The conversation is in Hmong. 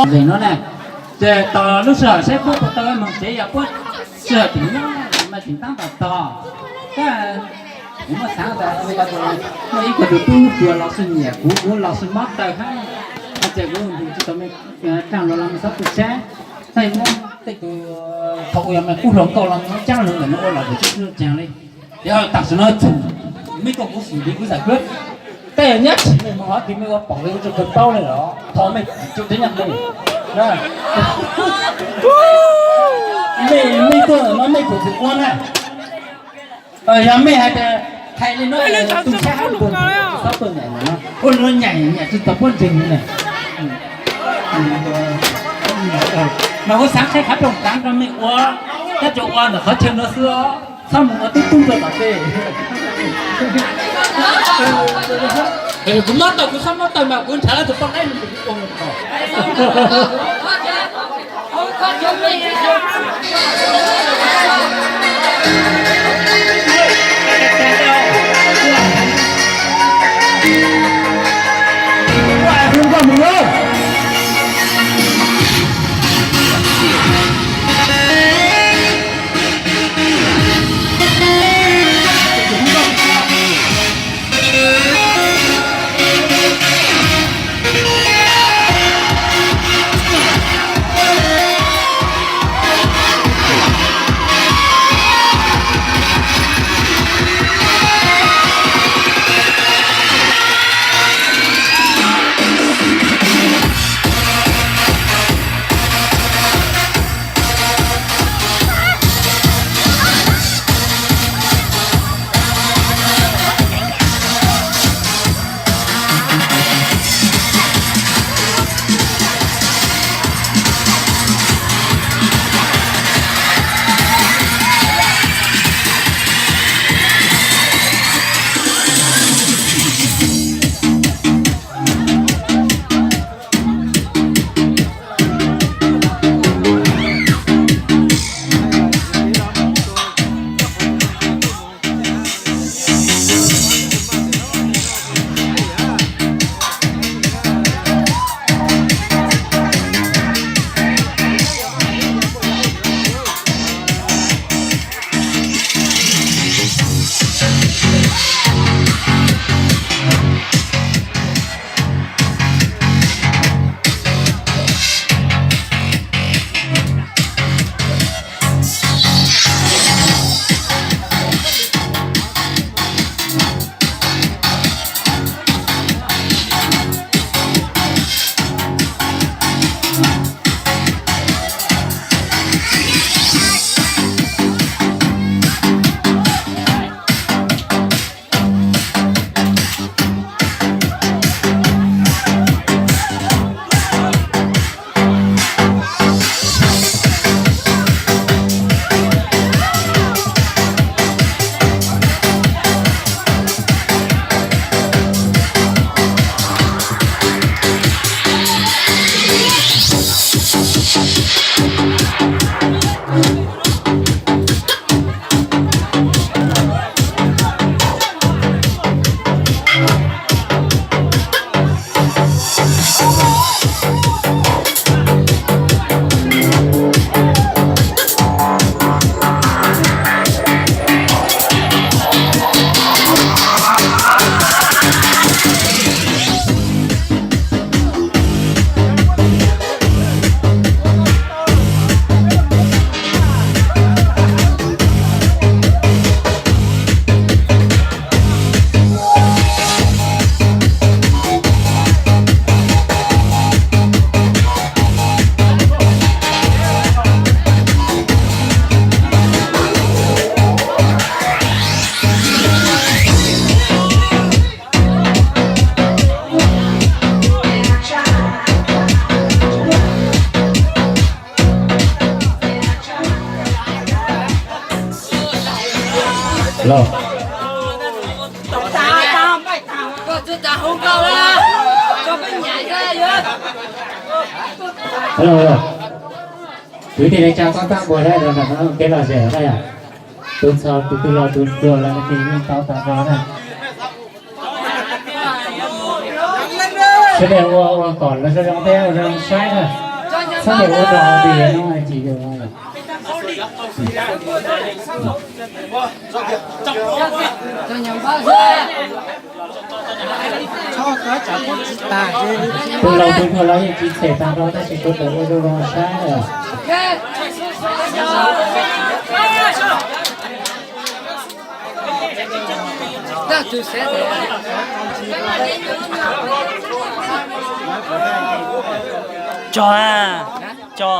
Vem no na, ces tos lub sij hawm saib puab puas tau moog tsev, yog puab sij hawm tseem nyob mas tseem taab tom tog. Kuv muab xaav tas muaj ib tug tub puag los xwb nyiam kuv, kuv los xwb mob taw hab, ces kuv tsis tau mej, tsaaj luag los mej txhob tu sab, tej muab tej tug thaum ub yog mej kub hluas nkauj los mej muab caab lug ntawm no ua los kuv tsis tau caag li. Yog tam sim no txug mej tuaj kuv xum li kuv zam kuv tej nyab tsis mej moog hov twg mej ua paum li ua tsis tau paub li los thov mej tsis tau nyob li. Mej, mej tuaj no mej kuj txug ua na. Yog mej has tas hais li no tu sab hab tuaj, txhob tuaj nyaim no, ua li no nyaim nyaim tsis tau puab ntseeg li na. Mas kuv xaav qheb qhov rooj taav rau mej ua, tab tsuas ua ntawm qhov chaw no xwb os, txhob mus ua tub tub rau tom tej. Kuv mob taw, kuv txhob mob taw mas kuv nrhav tug poj qaib mus kuv ua mus tau. Los. Hello, hello. Kwv tij neej tsa, txhob txhawj npua, lawv los ntawm no kev lom zem na yom. Tus ntxhais tus twg los tus hluas los nws yeej tau tag nrho na. Sawv daws ua ua kom lawv zoo zoo thiab ua zoo saib na. Txhob tias ua rau hauv video no tsis yog. Tus laus tus hluas los yeej tsis them tag nrho tab sis sawv daws ua zoo zoo saib na. Tso a, tso.